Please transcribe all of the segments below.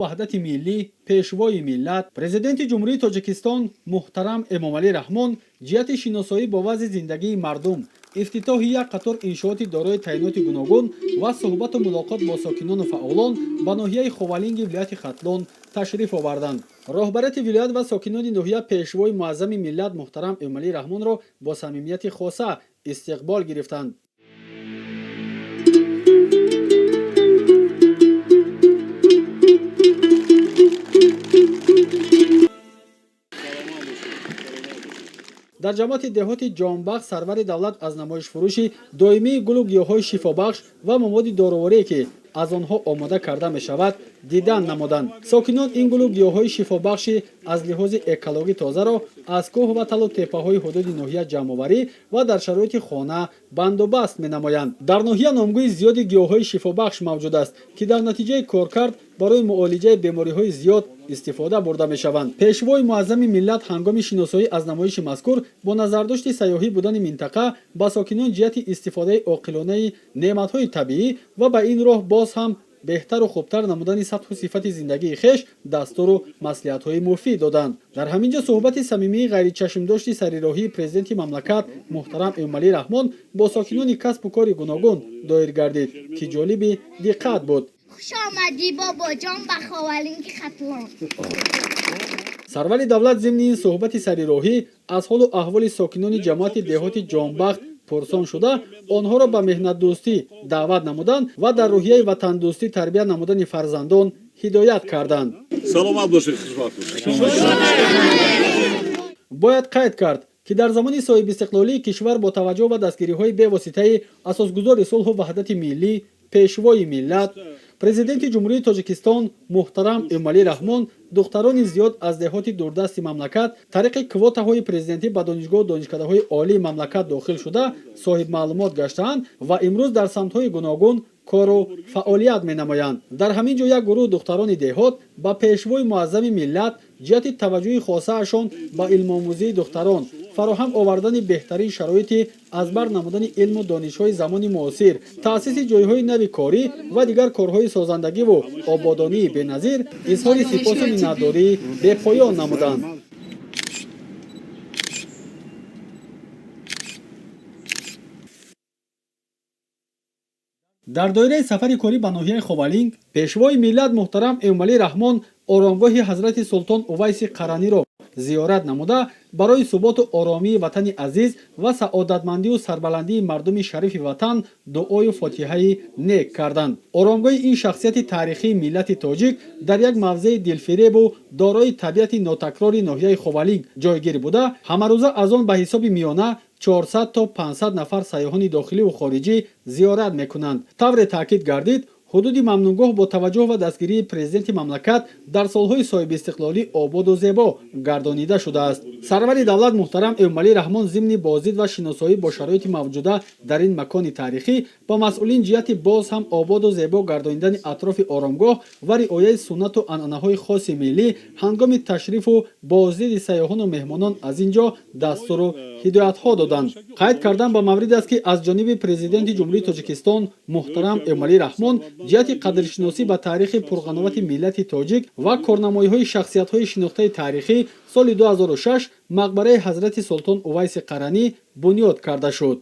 Ваҳдати миллӣ, Пешвои миллат, Президенти Ҷумҳурии Тоҷикистон муҳтарам Эмомалӣ Раҳмон ҷиҳати шиносоӣ бо вазъи зиндагии мардум, ифтитоҳи як қатор иншооти дорои таъиноти гуногун ва суҳбату мулоқот бо сокинону фаъолон ба ноҳияи Ховалинги вилояти Хатлон ташриф оварданд. Роҳбарияти вилоят ва сокинони ноҳия Пешвои муаззами миллат муҳтарам Эмомалӣ Раҳмонро бо самимияти хоса истиқбол гирифтанд. Дар ҷамоати деҳоти Ҷонбахш сарвари давлат аз намоишфурӯши доимии гулу гиёҳҳои шифобахш ва маводи дороворие, ки аз онҳо омода карда мешавад, дидан намуданд. Сокинон ин гулу гиёҳҳои шифобахши аз лиҳози экологӣ тозаро аз кӯҳ ва талу теппаҳои ҳудуди ноҳия ҷамъоварӣ ва дар шароити хона бандубаст менамоянд. Дар ноҳия номгӯи зиёди гиёҳҳои шифобахш мавҷуд аст, ки дар натиҷаи коркард барои муолиҷаи бемориҳои зиёд истифода бурда мешаванд. Пешвои муаззами миллат ҳангоми шиносоӣ аз намоиши мазкур бо назардошти сайёҳӣ будани минтақа ба сокинон ҷиҳати истифодаи оқилонаи неъматҳои табиӣ ва ба ин роҳ боз ҳам беҳтару хубтар намудани сатҳу сифати зиндагии хеш дастуру маслиҳатҳои муфид доданд. Дар ҳамин ҷо суҳбати самимии ғайричашмдошти сарироҳии президенти мамлакат муҳтарам Эмомалӣ Раҳмон бо сокинони касбу кори гуногун доир гардид, ки ҷолиби диққат буд. Хуш омадӣ, бобоҷон, ба Ховалинги Хатлон. Сарвари давлат зимни ин суҳбати сарироҳӣ аз ҳолу аҳволи сокинони ҷамоати деҳоти Ҷонбахт пурсон шуда, онҳоро ба меҳнатдӯстӣ даъват намуданд ва дар рӯҳияи ватандӯстӣ тарбия намудани фарзандон ҳидоят карданд. Саломат бошед, хушбахт бошед. Бояд қайд кард, ки дар замони соҳибистиқлолии кишвар бо таваҷҷӯҳ ба дастгириҳои бевоситаи асосгузори сулҳу ваҳдати миллӣ, Пешвои миллат, Президенти Ҷумҳурии Тоҷикистон муҳтарам Эмомалӣ Раҳмон, духтарони зиёд аз деҳоти дурдасти мамлакат тариқи квотаҳои президентӣ ба донишгоҳу донишкадаҳои олии мамлакат дохил шуда, соҳибмаълумот гаштаанд ва имрӯз дар самтҳои гуногун кору фаъолият менамоянд. Дар ҳамин ҷо як гурӯҳ духтарони деҳот ба Пешвои муаззами миллат ҷиҳати таваҷҷӯҳи хосаашон ба илмомӯзии духтарон, фароҳам овардани беҳтарин шароити аз бар намудани илму донишҳои замони муосир, таъсиси ҷойҳои нави корӣ ва дигар корҳои созандагиву ободонии беназир изҳори сипосу миннатдории бепоён намуданд. Дар доираи сафари корӣ ба ноҳияи Ховалинг Пешвои миллат муҳтарам Эмомалӣ Раҳмон оромгоҳи ҳазрати Султон Увайси Қараниро зиёрат намуда, барои суботу оромии ватани азиз ва саодатмандию сарбаландии мардуми шарифи ватан дуою фотиҳаи нек карданд. Оромгоҳи ин шахсияти таърихии миллати тоҷик дар як мавзеи дилфиребу дорои табиати нотакрори ноҳияи Ховалинг ҷойгир буда, ҳамарӯза аз он ба ҳисоби миёна 400 то 500 нафар сайёҳони дохиливу хориҷӣ зиёрат мекунанд. Тавре таъкид гардид, ҳудуди мамнуъгоҳ бо таваҷҷӯҳ ба дастгирии президенти мамлакат дар солҳои соҳибистиқлолӣ ободу зебо гардонида шудааст. Сарвари давлат муҳтарам Эмомалӣ Раҳмон зимни боздид ва шиносоӣ бо шароити мавҷуда дар ин макони таърихӣ ба масъулин ҷиҳати боз ҳам ободу зебо гардонидани атрофи оромгоҳ ва риояи суннату анъанаҳои хоси миллӣ ҳангоми ташрифу боздиди сайёҳону меҳмонон аз ин ҷо дастуру ҳидоятҳо доданд. Қайд кардан ба маврид аст, ки аз ҷониби Президенти Ҷумҳурии Тоҷикистон муҳтарам Эмомалӣ Раҳмон ҷиҳати қадршиносӣ ба таърихи пурғановати миллати тоҷик ва корнамоиҳои шахсиятҳои шинохтаи таърихӣ соли 2006 мақбараи ҳазрати Султон Увайси Қаранӣ бунёд карда шуд.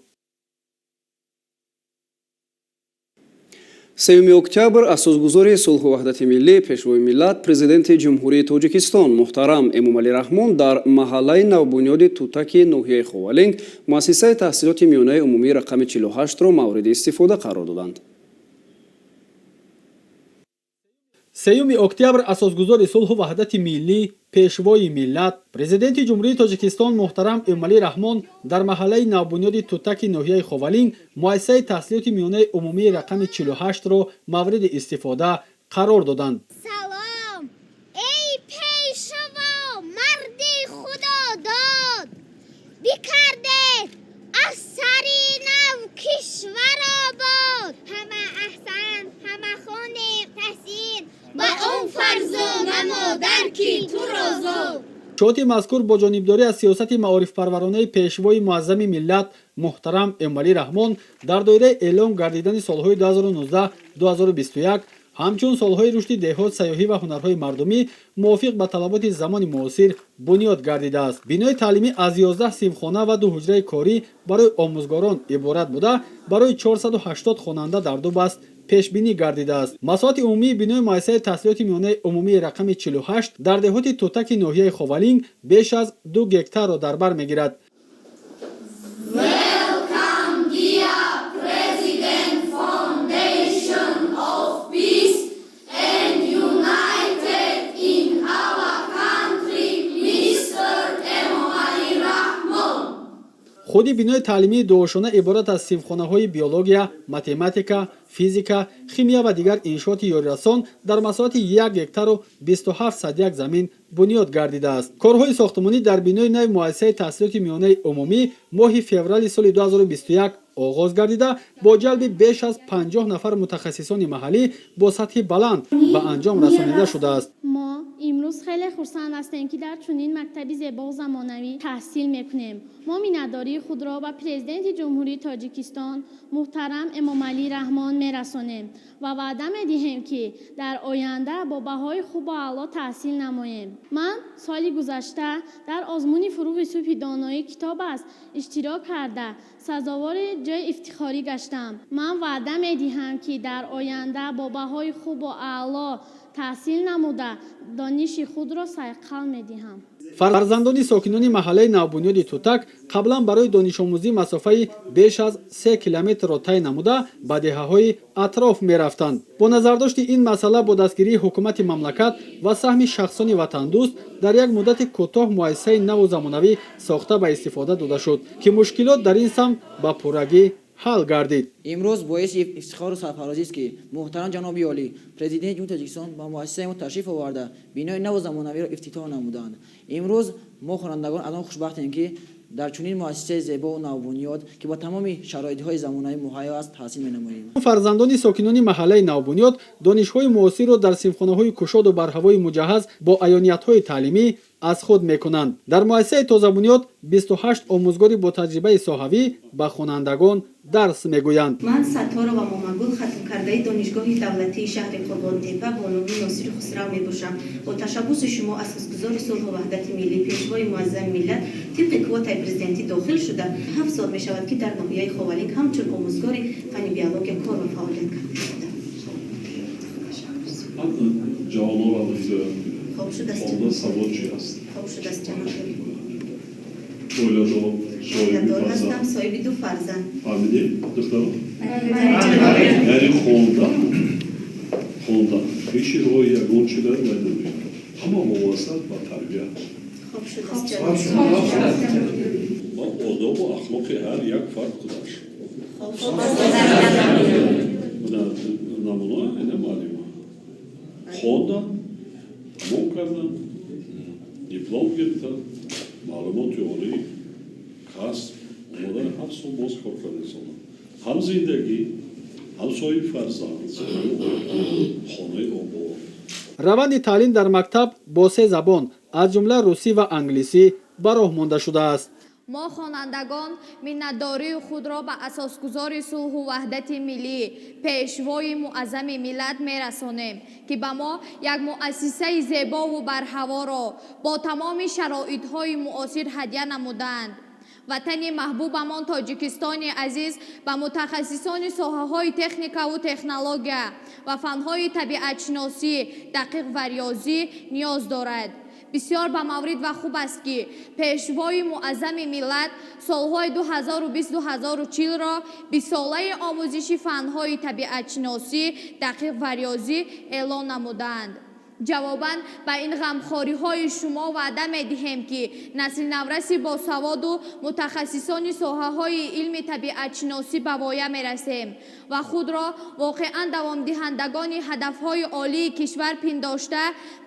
3 октябр асосгузори сулҳу ваҳдати миллӣ, Пешвои миллат, Президенти Ҷумҳурии Тоҷикистон муҳтарам Эмомалӣ Раҳмон дар маҳаллаи навбунёди Тутаки ноҳияи Ховалинг муассисаи таҳсилоти миёнаи умумии рақами 48-ро мавриди истифода қарор доданд. 3 октябр асосгузори сулҳу ваҳдати миллӣ, Пешвои миллат, Президенти Ҷумҳурии Тоҷикистон муҳтарам Эмомалӣ Раҳмон дар маҳаллаи навбунёди Тутаки ноҳияи Ховалинг муассисаи таҳсилоти миёнаи умумии рақами 48-ро мавриди истифода қарор доданд. Салом, эй Пешаво, марди худодод, бикардед аз сари нав кишвар обод. Ҳама аҳсан, ҳама хонем таҳсин ба он фарзона модар, ки туро зод. Иншооти мазкур бо ҷонибдорӣ аз сиёсати маорифпарваронаи Пешвои муаззами миллат муҳтарам Эмомалӣ Раҳмон дар доираи эълон гардидани солҳои 2019-2021 Ҳамчун солҳои рушди деҳот, сайёҳӣ ва ҳунарҳои мардумӣ мувофиқ ба талаботи замони муосир бунёд гардидааст. Бинои таълимӣ аз 11 синфхона ва 2 ҳуҷраи корӣ барои омӯзгорон иборат буда, барои 480 хонанда дар 2 баст пешбинӣ гардидааст. Масоҳати умумии бинои муассисаи таҳсилоти миёнаи умумии рақами 48 дар деҳоти Тутаки ноҳияи Ховалинг беш аз 2 гектарро дар бар мегирад. Худи бинои таълимии дуошона иборат аз синфхонаҳои биология, математика, физика, химия ва дигар иншооти ёрирасон дар масоҳати 1 гектару 27 замин бунёд гардидааст. Корҳои сохтмонӣ дар бинои нави муассисаи таҳсилоти миёнаи умумӣ моҳи феврали соли 2021 оғоз гардида, бо ҷалби беш аз 50 нафар мутахассисони маҳаллӣ бо сатҳи баланд ба анҷом расонида шудааст. Мо имрӯз хеле хурсанд ҳастем, ки дар чунин мактаби зебову замонавӣ таҳсил мекунем. Мо миннатдории худро ба Президенти Ҷумҳурии Тоҷикистон муҳтарам Эмомалӣ Раҳмон мерасонем ва ваъда медиҳем, ки дар оянда бо баҳои хубу аъло таҳсил намоем. Ман соли гузашта дар озмуни фурӯғи субҳи доноӣ китоб аст иштирок карда, сазовори ҷои ифтихорӣ гаштам. Ман ваъда медиҳам, ки дар оянда бо баҳои хубу аъло таҳсил намуда, дониши худро сайқал медиҳам. Фарзандони сокинони маҳаллаи навбунёди Тутак қаблан барои донишомӯзӣ масофаи беш аз 3 километрро тай намуда, ба деҳаҳои атроф мерафтанд. Бо назардошти ин масъала, бо дастгирии ҳукумати мамлакат ва саҳми шахсони ватандӯст дар як муддати кӯтоҳ муассисаи наву замонавӣ сохта ба истифода дода шуд, ки мушкилот дар ин самт ба пуррагӣ ҳал гардид. Имрӯз боиси ифтихору сарфарозист, ки муҳтарам ҷаноби олӣ, Президенти Ҷумҳурии Тоҷикистон ба муассисаи мо ташриф оварда, бинои наву замонавиро ифтитоҳ намуданд. Имрӯз мо хонандагон аз он хушбахтем, ки дар чунин муассисаи зебову навбунёд, ки бо тамоми шароитҳои замонавӣ муҳайё аст, таҳсил менамоем. Фарзандони сокинони маҳаллаи навбунёд донишҳои муосирро дар синфхонаҳои кушоду барҳавои муҷаҳҳаз бо аёниятҳои таълимӣ аз худ мекунанд. Дар муассисаи тозабунёд 28 омӯзгори бо таҷрибаи соҳавӣ ба хонандагон дарс мегӯянд. Ман Сатторова Момагул, хатмкардаи Донишгоҳи давлатии шаҳри Қурғонтепа бо номи Носири Хусрав мебошам. Бо ташаббуси шумо, асосгузори сулҳу ваҳдати миллӣ, Пешвои муаззами миллат, тибқи квотаи президентӣ дохил шуда, 7 сол мешавад, ки дар ноҳияи Ховалинг ҳамчун омӯзгори фанни биология кор ва фаъолият карда. Хоб шудааст. Савод чи аст? Хоб шудааст, ҷаноби. Оиладор, соҳиби Оиладор ҳастам, фарзанд? Соҳиби 2 фарзанд. Фаҳмидед, духтарон? Яъне хондан пеши роҳи ягон чи дар вай намеёбад. Ҳама вобаста ба тарбия. Хоб шудааст, ҷаноби. Ва одобу ахлоқи ҳар як фард худаш. Хоб. Намуна ина муаллима. Хондан, тамом кардан, диплом гирифтан, маълумоти олӣ, касб, омадан 7 сол боз кор карда инсонам. Ҳам зиндагӣ, ҳам соҳиби фарзанд, соҳиби оила, хонаи обод. Раванди таълим дар мактаб бо 3 забон, аз ҷумла русӣ ва англисӣ, ба роҳ монда шудааст. Мо хонандагон миннатдории худро ба асосгузори сулҳу ваҳдати миллӣ, Пешвои муаззами миллат мерасонем, ки ба мо як муассисаи зебову барҳаворо бо тамоми шароитҳои муосир ҳадя намуданд. Ватани маҳбубамон Тоҷикистони азиз ба мутахассисони соҳаҳои техникаву технология ва фанҳои табиатшиносӣ, дақиқ ва риёзӣ ниёз дорад. Бисёр ба маврид ва хуб аст, ки Пешвои муаззами миллат солҳои 2020-2040-ро бистсолаи омӯзиши фанҳои табиатшиносӣ, дақиқ ва риёзӣ эълон намуданд. Ҷавобан ба ин ғамхориҳои шумо ваъда медиҳем, ки насли навраси босаводу мутахассисони соҳаҳои илми табиатшиносӣ ба воя мерасем ва худро воқеан давомдиҳандагони ҳадафҳои олии кишвар пиндошта,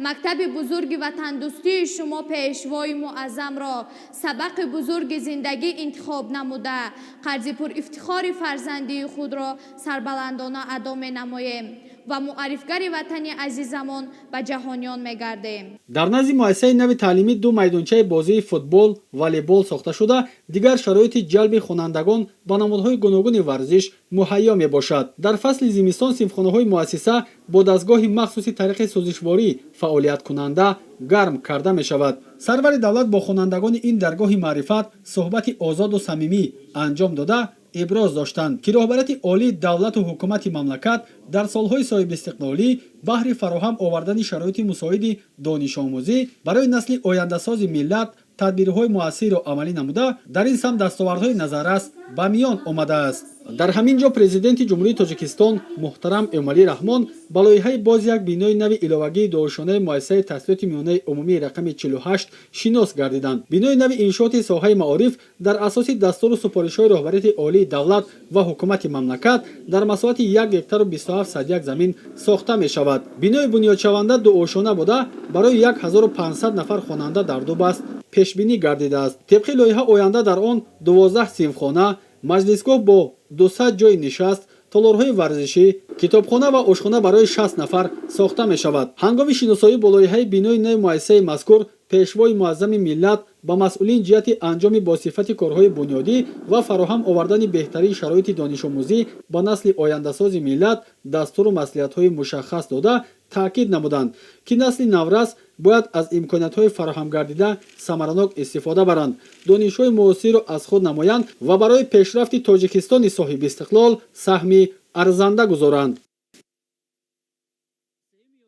мактаби бузурги ватандӯстии шумо, Пешвои муаззамро сабақи бузурги зиндагӣ интихоб намуда, қарзи пурифтихори фарзандии худро сарбаландона адо менамоем. Ва муаррифгари ватани азизамон ба ҷаҳониён мегардем. Дар назди муассисаи нави таълимӣ ду майдончаи бозии футбол, волейбол сохта шуда, дигар шароити ҷалби хонандагон ба намудҳои гуногуни варзиш муҳайё мебошад. Дар фасли зимистон синфхонаҳои муассиса бо дастгоҳи махсуси тариқи сӯзишворӣ фаъолияткунанда гарм карда мешавад. Сарвари давлат бо хонандагони ин даргоҳи маърифат суҳбати озоду самимӣ анҷом дода, иброз доштанд, ки роҳбарияти олии давлату ҳукумати мамлакат дар солҳои соҳибистиқлолӣ баҳри фароҳам овардани шароити мусоиди донишомӯзӣ барои насли ояндасози миллат тадбирҳои муассирро амалӣ намуда, дар ин самт дастовардҳои назаррас ба миён омадааст. Дар ҳамин ҷо Президенти Ҷумҳурии Тоҷикистон муҳтарам Эмомалӣ Раҳмон ба лоиҳаи боз як бинои нави иловагии дуошонаи муассисаи таҳсилоти миёнаи умумии рақами 48 шинос гардиданд. Бинои нави иншооти соҳаи маориф дар асоси дастуру супоришҳои роҳбарияти олии давлат ва ҳукумати мамлакат дар масоҳати 1 гектару 27 садяк замин сохта мешавад. Бинои бунёдшаванда дуошона буда, барои 1500 нафар хонанда дар ду баст пешбинӣ гардидааст. Тибқи лоиҳа, оянда дар он 12 синфхона, маҷлисгоҳ бо 200 ҷойи нишаст, толорҳои варзишӣ, китобхона ва ошхона барои 60 нафар сохта мешавад. Ҳангоми шиносоӣ бо лоиҳаи бинои нави муассисаи мазкур Пешвои муаззами миллат ба масъулин ҷиҳати анҷоми босифати корҳои бунёдӣ ва фароҳам овардани беҳтарин шароити донишомӯзӣ ба насли ояндасози миллат дастуру маслиҳатҳои мушаххас дода, таъкид намуданд, ки насли наврас бояд аз имкониятҳои фароҳамгардида самаранок истифода баранд, донишҳои муосирро аз худ намоянд ва барои пешрафти Тоҷикистони соҳибистиқлол саҳми арзанда гузоранд.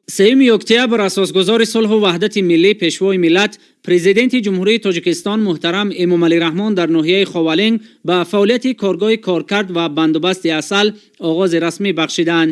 3 октябр асосгузори сулҳу ваҳдати миллӣ, Пешвои миллат, Президенти Ҷумҳурии Тоҷикистон муҳтарам Эмомалӣ Раҳмон дар ноҳияи Ховалинг ба фаъолияти коргоҳи коркард ва бандубасти асал оғози расмӣ бахшиданд.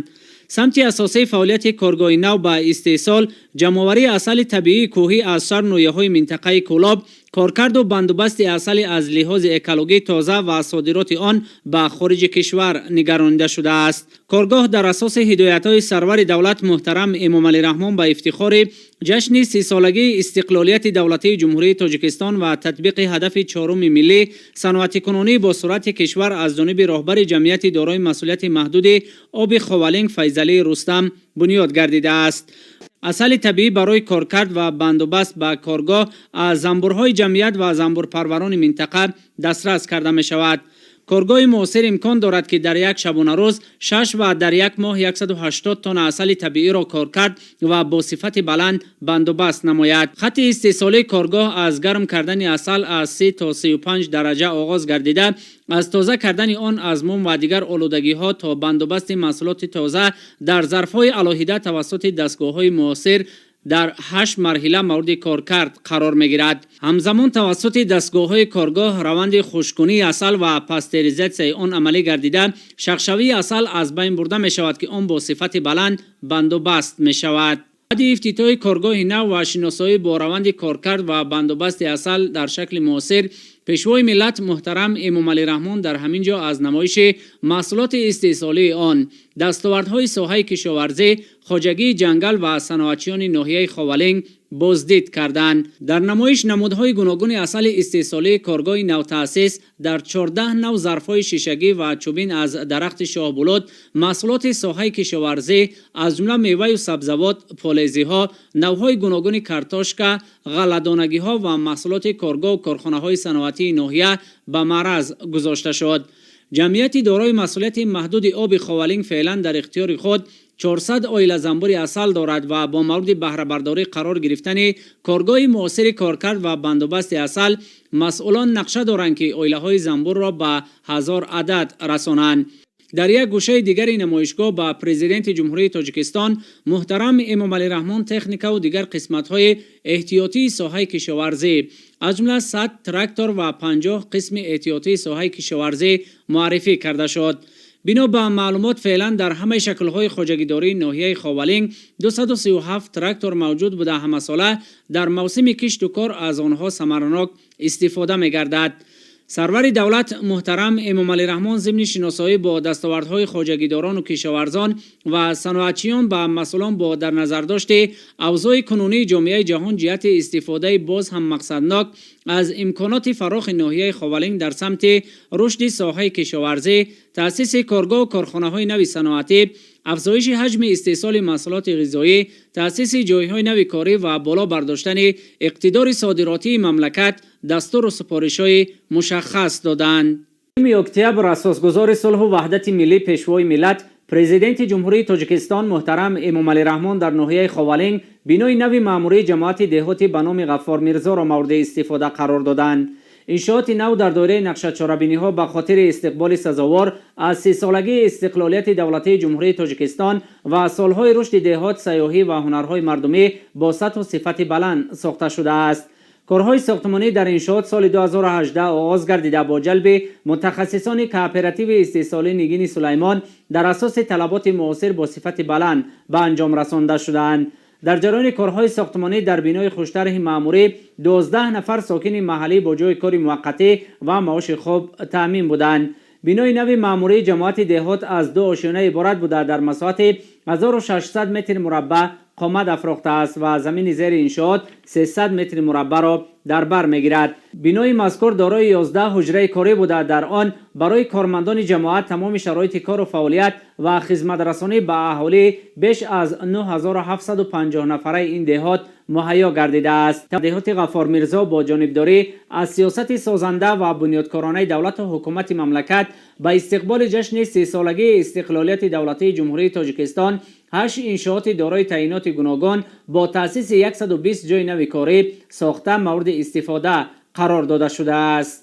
Самти асосии фаъолияти коргоҳи нав ба истеҳсол, ҷамъоварии асали табиии кӯҳӣ аз шаҳр ноҳияҳои минтақаи Кӯлоб, коркарду бандубасти асали аз лиҳози экологӣ тоза ва содироти он ба хориҷи кишвар нигаронида шудааст. Коргоҳ дар асоси ҳидоятҳои сарвари давлат муҳтарам Эмомалӣ Раҳмон ба ифтихори ҷашни 30-солагии истиқлолияти давлатии Ҷумҳурии Тоҷикистон ва татбиқи ҳадафи чоруми миллӣ, саноатикунонии босуръати кишвар аз ҷониби роҳбари ҷамъияти дорои масъулияти маҳдуди Оби Ховалинг Файзалии Рустам бунёд гардидааст. Асали табиӣ барои коркард ва бандубаст ба коргоҳ аз занбурҳои ҷамъият ва занбурпарварони минтақа дастрас карда мешавад. Коргоҳи муосир имкон дорад, ки дар як шабонарӯз 6 ва дар як моҳ 180 тонна асали табииро коркард ва бо сифати баланд бандубаст намояд. Хатти истеҳсолии коргоҳ аз гарм кардани асал аз 30 то 35 дараҷа оғоз гардида, аз тоза кардани он аз мум ва дигар олудагиҳо то бандубасти маҳсулоти тоза дар зарфҳои алоҳида тавассути дастгоҳҳои муосир дар ҳашт марҳила мавриди коркард қарор мегирад. Ҳамзамон тавассути дастгоҳҳои коргоҳ раванди хушккунии асал ва пастеризатсияи он амалӣ гардида, шахшавии асал аз байн бурда мешавад, ки он бо сифати баланд бандубаст мешавад. Баъди ифтитоҳи коргоҳи нав ва шиносоӣ бо раванди коркард ва бандубасти асал дар шакли муосир, Пешвои миллат муҳтарам Эмомалӣ Раҳмон дар ҳамин ҷо аз намоиши маҳсулоти истеҳсолии он, дастовардҳои соҳаи кишоварзӣ, хоҷагии ҷангал ва саноатчиёни ноҳияи Ховалинг боздид карданд. Дар намоиш намудҳои гуногуни асали истеҳсолии коргоҳи навтаъсис дар 14 нав зарфҳои шишагӣ ва чӯбин аз дарахти шоҳбулот, маҳсулоти соҳаи кишоварзӣ, аз ҷумла меваю сабзавот, полезиҳо, навъҳои гуногуни картошка, ғалладонагиҳо ва маҳсулоти коргоҳу корхонаҳои саноатии ноҳия ба маъраз гузошта шуд. Ҷамъияти дорои масъулияти маҳдуди Оби Ховалинг феълан дар ихтиёри худ 400 оила занбури асал дорад ва бо мавриди баҳрабардорӣ қарор гирифтани коргоҳи муосири коркард ва бандубасти асал масъулон нақша доранд, ки оилаҳои занбурро ба 1000 адад расонанд. Дар як гӯшаи дигари намоишгоҳ ба Президенти Ҷумҳурии Тоҷикистон муҳтарам Эмомалӣ Раҳмон техникаву дигар қисматҳои эҳтиётии соҳаи кишоварзӣ, аз ҷумла 100 трактор ва 50 қисми эҳтиётии соҳаи кишоварзӣ муаррифӣ карда шуд. Бино ба маълумот, феълан дар ҳамаи шаклҳои хоҷагидории ноҳияи Ховалинг 237 трактор мавҷуд буда, ҳамасола дар мавсими кишту кор аз онҳо самаранок истифода мегардад. Сарвари давлат муҳтарам Эмомалӣ Раҳмон зимни шиносоӣ бо дастовардҳои хоҷагидорону кишоварзон ва саноатчиён ба масъулон бо дар назардошти авзои кунунии ҷомеаи ҷаҳон ҷиҳати истифодаи боз ҳам мақсаднок аз имконоти фарохи ноҳияи Ховалинг дар самти рушди соҳаи кишоварзӣ, таъсиси коргоҳу корхонаҳои нави саноатӣ, афзоиши ҳаҷми истеҳсоли маҳсулоти ғизоӣ, таъсиси ҷойҳои нави корӣ ва боло бардоштани иқтидори содиротии мамлакат дастуру супоришҳои мушаххас доданд. 1 октябр асосгузори сулҳу ваҳдати миллӣ, Пешвои миллат, Президенти Ҷумҳурии Тоҷикистон муҳтарам Эмомалӣ Раҳмон дар ноҳияи Ховалинг бинои нави маъмурии ҷамоати деҳоти ба номи Ғаффор Мирзоро мавриди истифода қарор доданд. Иншооти нав дар доираи нақшачорабиниҳо ба хотири истиқболи сазовор аз 30-солагии истиқлолияти давлатии Ҷумҳурии Тоҷикистон ва солҳои рушди деҳот, сайёҳӣ ва ҳунарҳои мардумӣ бо сатҳу сифати баланд сохта шудааст. Корҳои сохтмонӣ дар иншоот соли 2018 оғоз гардида, бо ҷалби мутахассисони кооперативи истеҳсолии Нигини Сулаймон дар асоси талаботи муосир бо сифати баланд ба анҷом расонда шудаанд. Дар ҷараёни корҳои сохтмонӣ дар бинои хуштарҳи маъмурӣ 12 нафар сокини маҳаллӣ бо ҷойи кори муваққатӣ ва маоши хуб таъмин буданд. Бинои нави маъмурии ҷамоати деҳот аз 2 ошёна иборат буда, дар масоҳати 1600 метр мураббаъ қомат афрохтааст ва замини зери иншоот 300 метри мураббаъро дар бар мегирад. Бинои мазкур дорои 11 ҳуҷраи корӣ буда, дар он барои кормандони ҷамоат тамоми шароити кору фаъолият ва хизматрасонӣ ба аҳолӣ беш аз 9750 нафараи ин деҳот муҳайё гардидааст. Деҳоти Ғаффор Мирзо бо ҷонибдорӣ аз сиёсати созанда ва бунёдкоронаи давлату ҳукумати мамлакат ба истиқболи ҷашни 30-солагии истиқлолияти давлатии Ҷумҳурии Тоҷикистон 8 иншооти дорои таъиноти гуногун бо таъсиси 120 ҷойи нави корӣ сохта мавриди истифода қарор дода шудааст.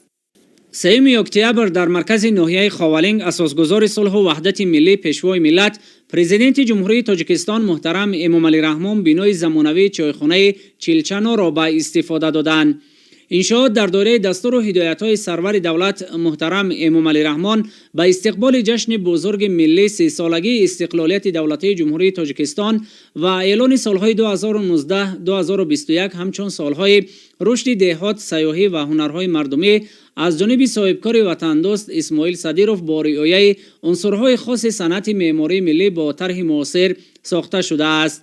3 октябр дар маркази ноҳияи Ховалинг асосгузори сулҳу ваҳдати миллӣ, Пешвои миллат, Президенти Ҷумҳурии Тоҷикистон муҳтарам Эмомалӣ Раҳмон бинои замонавии чойхонаи Чилчаноро ба истифода доданд. Иншоот дар доираи дастуру ҳидоятҳои сарвари давлат муҳтарам Эмомалӣ Раҳмон ба истиқболи ҷашни бузурги миллӣ 30-солагии истиқлолияти давлатии Ҷумҳурии Тоҷикистон ва эълони солҳои 2019-2021 ҳамчун солҳои рушди деҳот, сайёҳӣ ва ҳунарҳои мардумӣ аз ҷониби соҳибкори ватандӯст Исмоил Садиров бо риояи унсурҳои хоси санъати меъмории миллӣ бо тарҳи муосир сохта шудааст.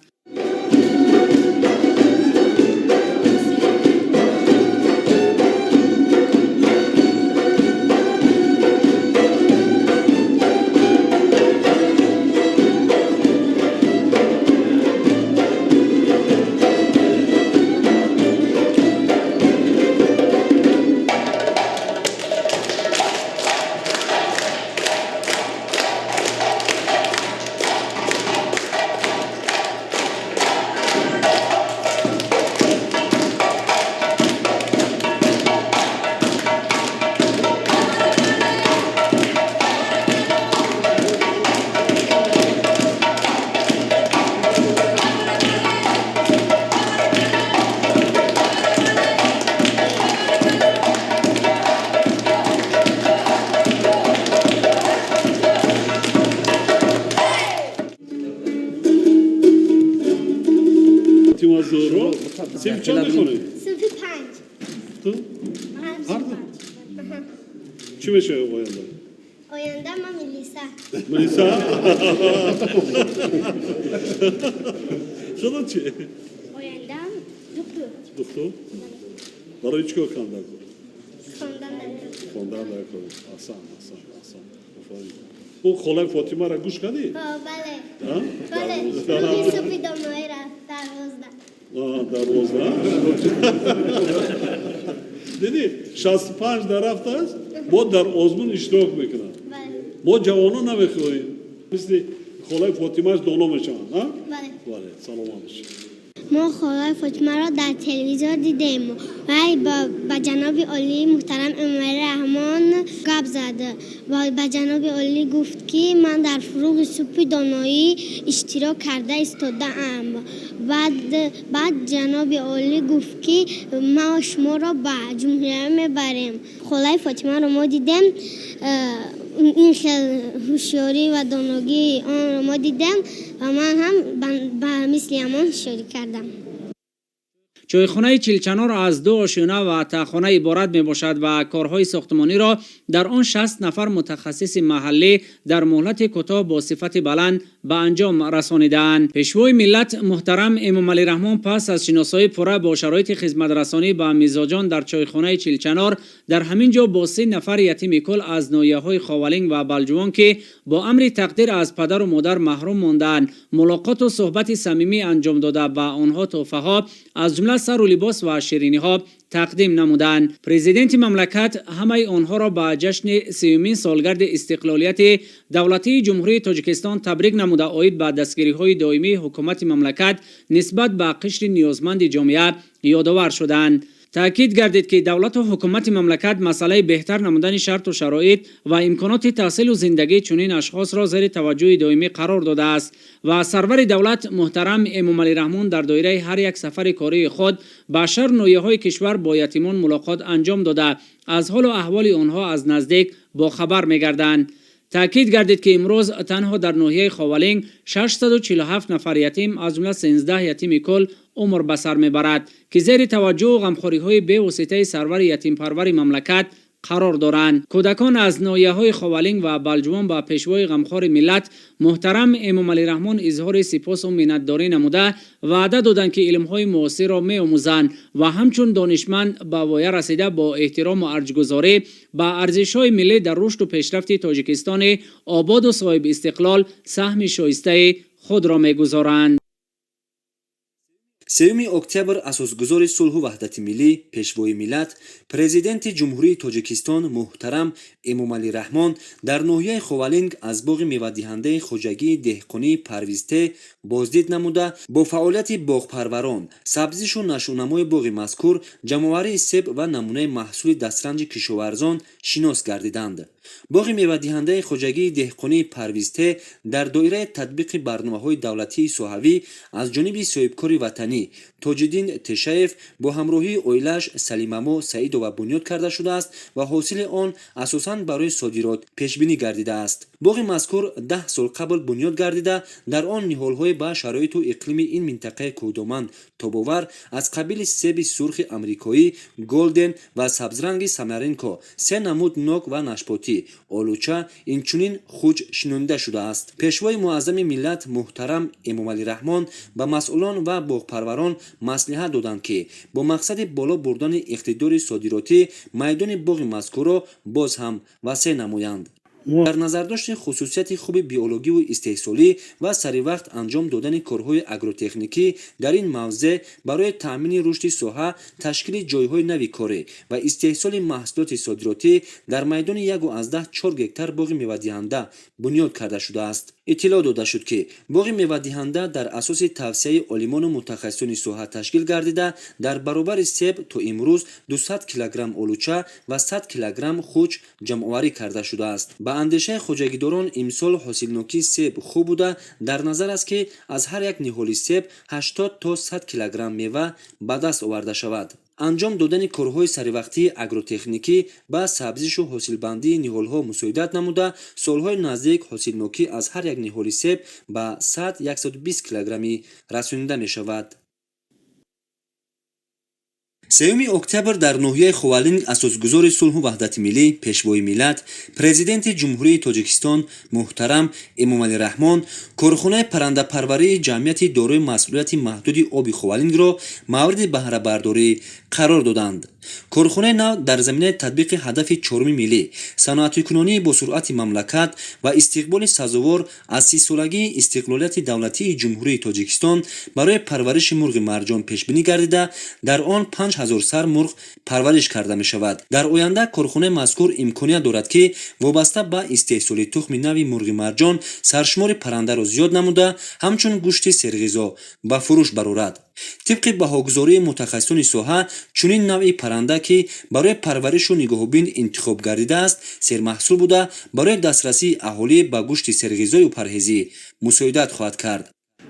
صنف چند میخونی؟ صنف 5. تو؟ هر دو؟ چی میشه آینده؟ آینده ما ملیسا. ملیسا؟ شما چی؟ آینده دکتر. دکتر؟ برای چیکار خواندن کن؟ خواندن در خواندن در کن. آسان آسان آسان. آفرین. او خاله فاطمه را گوش کردی؟ بله. بله. روی سفید دانایی رفت 12. 12. دیدی 65 در رفت است با در آزمون اشتراک میکنن. ما جوانان نمیخواهیم مثل خاله فاطمه از دانا میشن. ها؟ بله. بله سلام علیکم. ما خاله فاطمه را در تلویزیون دیدیم و با جناب عالی محترم امامعلی رحمان گپ زد و به جناب عالی گفت که من در فروغ صبح دانایی اشتراک کرده ایستاده‌ام. بعد جناب عالی گفت که ما شما را به جمهوریه میبریم. خاله فاطمه را ما دیدیم، این خیلی هوشیاری و دانایی آن را ما دیدم و من هم به مثل همان هوشیاری کردم. Чойхонаи Чилчанор аз ду ошёна ва таҳхона иборат мебошад ва корҳои сохтмониро дар он 60 нафар мутахассиси маҳаллӣ дар муҳлати кӯтоҳ бо сифати баланд ба анҷом расонидаанд. Пешвои миллат муҳтарам Эмомалӣ Раҳмон пас аз шиносоии пурра бо шароити хизматрасонӣ ба мизоҷон дар чойхонаи Чилчанор дар ҳамин ҷо бо 30 нафар ятими кул аз ноҳияҳои Ховалинг ва Балҷувон, ки бо амри тақдир аз падару модар маҳрум мондаанд, мулоқоту суҳбати самимӣ анҷом дода, ба онҳо тӯҳфаҳо, аз ҷумла сару либос ва шириниҳо тақдим намуданд. Президенти мамлакат ҳамаи онҳоро ба ҷашни 30-умин солгарди истиқлолияти давлатии Ҷумҳурии Тоҷикистон табрик намуда, оид ба дастгириҳои доимии ҳукумати мамлакат нисбат ба қишри ниёзманди ҷомеа ёдовар шуданд. Таъкид гардид, ки давлату ҳукумати мамлакат масъалаи беҳтар намудани шарту шароит ва имконоти таҳсилу зиндагии чунин ашхосро зери таваҷҷӯҳи доимӣ қарор додааст ва сарвари давлат муҳтарам Эмомалӣ Раҳмон дар доираи ҳар як сафари кории худ ба шаҳру ноҳияҳои кишвар бо ятимон мулоқот анҷом дода, аз ҳолу аҳволи онҳо аз наздик бохабар мегарданд. Таъкид гардид, ки имрӯз танҳо дар ноҳияи Ховалинг 647 нафар ятим, аз ҷумла 13 ятими кул, умр ба сар мебарад, ки зери таваҷҷӯҳу ғамхориҳои бевоситаи сарвари ятимпарвари мамлакат қарор доранд. Кӯдакон аз ноҳияҳои Ховалинг ва Балҷувон ба пешвои ғамхори миллат муҳтарам Эмомалӣ Раҳмон изҳори сипосу миннатдорӣ намуда, ваъда доданд, ки илмҳои муосирро меомӯзанд ва ҳамчун донишманд ба воя расида, бо эҳтирому арҷгузорӣ ба арзишҳои миллӣ дар рушду пешрафти Тоҷикистони ободу соҳибистиқлол саҳми шоистаи худро мегузоранд. 3 октябр асосгузори сулҳу ваҳдати миллӣ, Пешвои миллат, Президенти Ҷумҳурии Тоҷикистон муҳтарам Эмомалӣ Раҳмон дар ноҳияи Ховалинг аз боғи мевадиҳандаи хоҷагии деҳқонии Парвизте боздид намуда, бо фаъолияти боғпарварон, сабзишу нашъунамои боғи мазкур, ҷамъоварии себ ва намунаи маҳсули дастранҷи кишоварзон шинос гардиданд. Боғи мевадиҳандаи хоҷагии деҳқонии Парвизте дар доираи татбиқи барномаҳои давлатии соҳавӣ аз ҷониби соҳибкори ватанӣ Тоҷиддин Тешаев бо ҳамроҳии оилааш Салимамо Саидова бунёд карда шудааст ва ҳосили он асосан барои содирот пешбинӣ гардидааст. Боғи мазкур 10 сол қабл бунёд гардида, дар он ниҳолҳое ба шароиту иқлими ин минтақаи кӯҳдоман тобовар аз қабили себи сурхи амрикоӣ Голден ва сабзранги Самаренко, се намуд нок ва нашпотӣ, олуча, инчунин хуҷ шинонида шудааст. Пешвои муаззами миллат муҳтарам Эмомалӣ Раҳмон ба масъулон ва боғпарварон маслиҳат доданд, ки бо мақсади боло бурдани иқтидори содиротӣ майдони боғи мазкурро боз ҳам васеъ намоянд. Дар назардошти хусусияти хуби биологиву истеҳсолӣ ва саривақт анҷом додани корҳои агротехникӣ дар ин мавзеъ барои таъмини рушди соҳа, ташкили ҷойҳои нави корӣ ва истеҳсоли маҳсулоти содиротӣ дар майдони 1,4 гектар боғи мевадиҳанда бунёд карда шудааст. Иттилоъ дода шуд, ки боғи мевадиҳанда дар асоси тавсияи олимону мутахассисони соҳа ташкил гардида, дар баробари себ то имрӯз 200 килограмм олуча ва 100 килограмм хуҷ ҷамъоварӣ карда шудааст. Ба андешаи хоҷагидорон, имсол ҳосилнокии себ хуб буда, дар назар аст, ки аз ҳар як ниҳоли себ 80 то 100 килограмм мева ба даст оварда шавад. Анҷом додани корҳои саривақтии агротехникӣ ба сабзишу ҳосилбандии ниҳолҳо мусоидат намуда, солҳои наздик ҳосилнокӣ аз ҳар як ниҳоли себ ба 100-120 килограммӣ расонида мешавад. 3 октябр дар ноҳияи Ховалинг асосгузори сулҳу ваҳдати миллӣ, Пешвои миллат, Президенти Ҷумҳурии Тоҷикистон муҳтарам Эмомалӣ Раҳмон корхонаи паррандапарварии ҷамъияти дорои масъулияти маҳдуди Оби Ховалингро мавриди баҳрабардорӣ қарор доданд. Корхонаи нав дар заминаи татбиқи ҳадафи чоруми миллӣ, саноатикунонии босуръати мамлакат ва истиқболи сазовор аз 30-солагии истиқлолияти давлатии Ҷумҳурии Тоҷикистон барои парвариши мурғи марҷон пешбинӣ гардида, дар он 5000 сар мурғ парвариш карда мешавад. Дар оянда корхонаи мазкур имконият дорад, ки вобаста ба истеҳсоли тухми нави мурғи марҷон саршумори паррандаро зиёд намуда, ҳамчун гӯшти серғизо ба фурӯш барорад. Тибқи баҳогузории мутахассисони соҳа, чунин навъи парранда, ки барои парваришу нигоҳубин интихоб гардидааст, сермаҳсул буда, барои дастрасии аҳолӣ ба гӯшти серғизою парҳезӣ мусоидат хоҳад кард.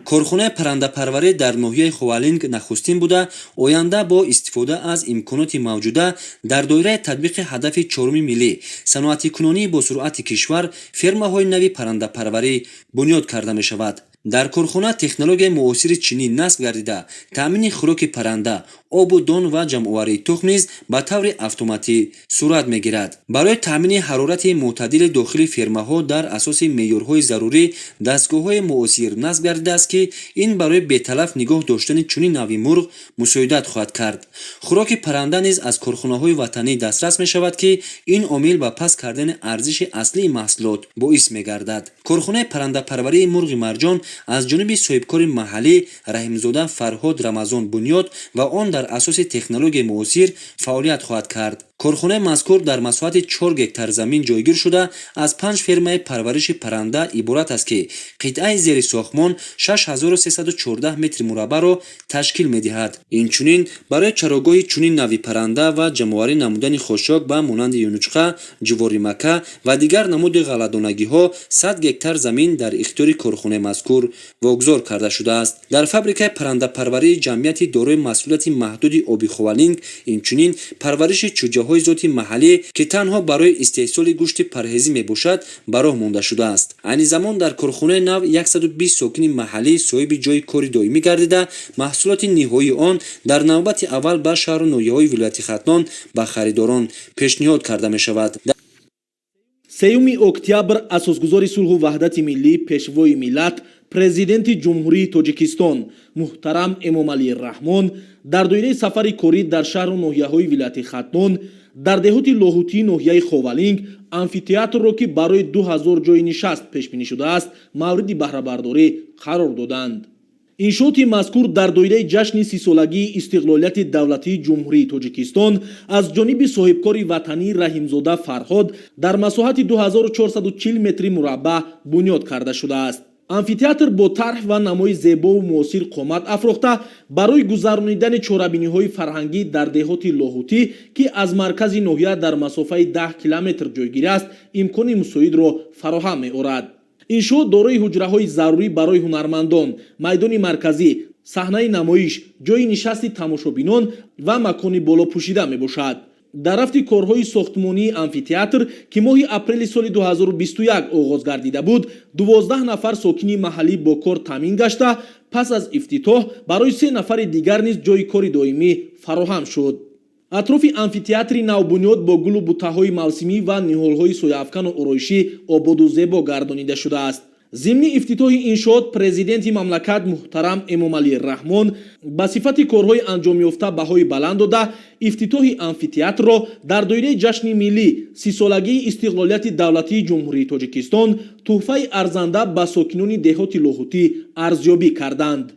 Корхонаи паррандапарварӣ дар ноҳияи Ховалинг нахустин буда, оянда бо истифода аз имконоти мавҷуда дар доираи татбиқи ҳадафи чоруми миллӣ, саноатикунонии босуръати кишвар, фермаҳои нави паррандапарварӣ бунёд карда мешавад. Дар корхона технологияи муосири чинӣ насб гардида, таъмини хӯроки парранда, обу дон ва ҷамъоварии тухм низ ба таври автоматӣ сурат мегирад. Барои таъмини ҳарорати мӯътадили дохили фермаҳо дар асоси меъёрҳои зарурӣ дастгоҳҳои муосир насб гардидааст, ки ин барои беталаф нигоҳ доштани чунин навъи мурғ мусоидат хоҳад кард. Хӯроки парранда низ аз корхонаҳои ватанӣ дастрас мешавад, ки ин омил ба паст кардани арзиши аслии маҳсулот боис мегардад. Корхонаи паррандапарварии мурғи марҷон аз ҷониби соҳибкори маҳаллӣ Раҳимзода Фарҳод Рамазон бунёд ва он дар асоси технологияи муосир фаъолият хоҳад кард. Корхонаи мазкур дар масоҳати 4 гектар замин ҷойгир шуда, аз панҷ фермаи парвариши парранда иборат аст, ки қитъаи зери сохтмон 6314 метри мураббаъро ташкил медиҳад. Инчунин барои чарогоҳи чунин навъи парранда ва ҷамъоварӣ намудани хошок ба монанди юнучқа, ҷуворимакка ва дигар намуди ғалладонагиҳо 100 гектар замин дар ихтиёри корхонаи мазкур вогузор карда шудааст. Дар фабрикаи паррандапарварии ҷамъияти дорои масъулияти маҳдуди оби Ховалинг инчунин парвариши чӯҷаҳои зоти маҳаллӣ, ки танҳо барои истеҳсоли гӯшти парҳезӣ мебошад, ба роҳ монда шудааст. Айни замон дар корхонаи нав 120 сокини маҳаллӣ соҳиби ҷойи кори доимӣ гардида, маҳсулоти ниҳоии он дар навбати аввал ба шаҳру ноҳияҳои вилояти Хатлон ба харидорон пешниҳод карда мешавад. 3 октябр асосгузори сулҳу ваҳдати миллӣ, пешвои миллат, президенти Ҷумҳурии Тоҷикистон муҳтарам Эмомалӣ Раҳмон дар доираи сафари корӣ дар шаҳру ноҳияҳои вилояти Хатлон дар деҳоти Лоҳутии ноҳияи Ховалинг амфитеатрро, ки барои 2000 ҷойи нишаст пешбинӣ шудааст, мавриди баҳрабардорӣ қарор доданд. Иншооти мазкур дар доираи ҷашни 30-солагии истиқлолияти давлатии Ҷумҳурии Тоҷикистон аз ҷониби соҳибкори ватанӣ Раҳимзода Фарҳод дар масоҳати 2440 метри мураббаъ бунёд карда шудааст. Амфитеатр бо тарҳ ва намои зебову муосир қомат афрохта, барои гузаронидани чорабиниҳои фарҳангӣ дар деҳоти Лоҳутӣ, ки аз маркази ноҳия дар масофаи 10 километр ҷойгир аст, имкони мусоидро фароҳам меорад. Иншоот дорои ҳуҷраҳои зарурӣ барои ҳунармандон, майдони марказӣ, саҳнаи намоиш, ҷойи нишасти тамошобинон ва макони болопӯшида мебошад. Дар рафти корҳои сохтмонии амфитеатр, ки моҳи апрели соли 2021 оғоз гардида буд, 12 нафар сокини маҳаллӣ бо кор таъмин гашта, пас аз ифтитоҳ барои се нафари дигар низ ҷойи кори доимӣ фароҳам шуд. Атрофи амфитеатри навбунёд бо гулу буттаҳои мавсимӣ ва ниҳолҳои сояафкану ороишӣ ободу зебо гардонида шудааст. Зимни ифтитоҳи иншоот президенти мамлакат муҳтарам Эмомалӣ Раҳмон ба сифати корҳои анҷомёфта баҳои баланд дода, ифтитоҳи амфитеатрро дар доираи ҷашни миллӣ, 30-солагии истиқлолияти давлатии Ҷумҳурии Тоҷикистон туҳфаи арзанда ба сокинони деҳоти Лоҳутӣ арзёбӣ карданд.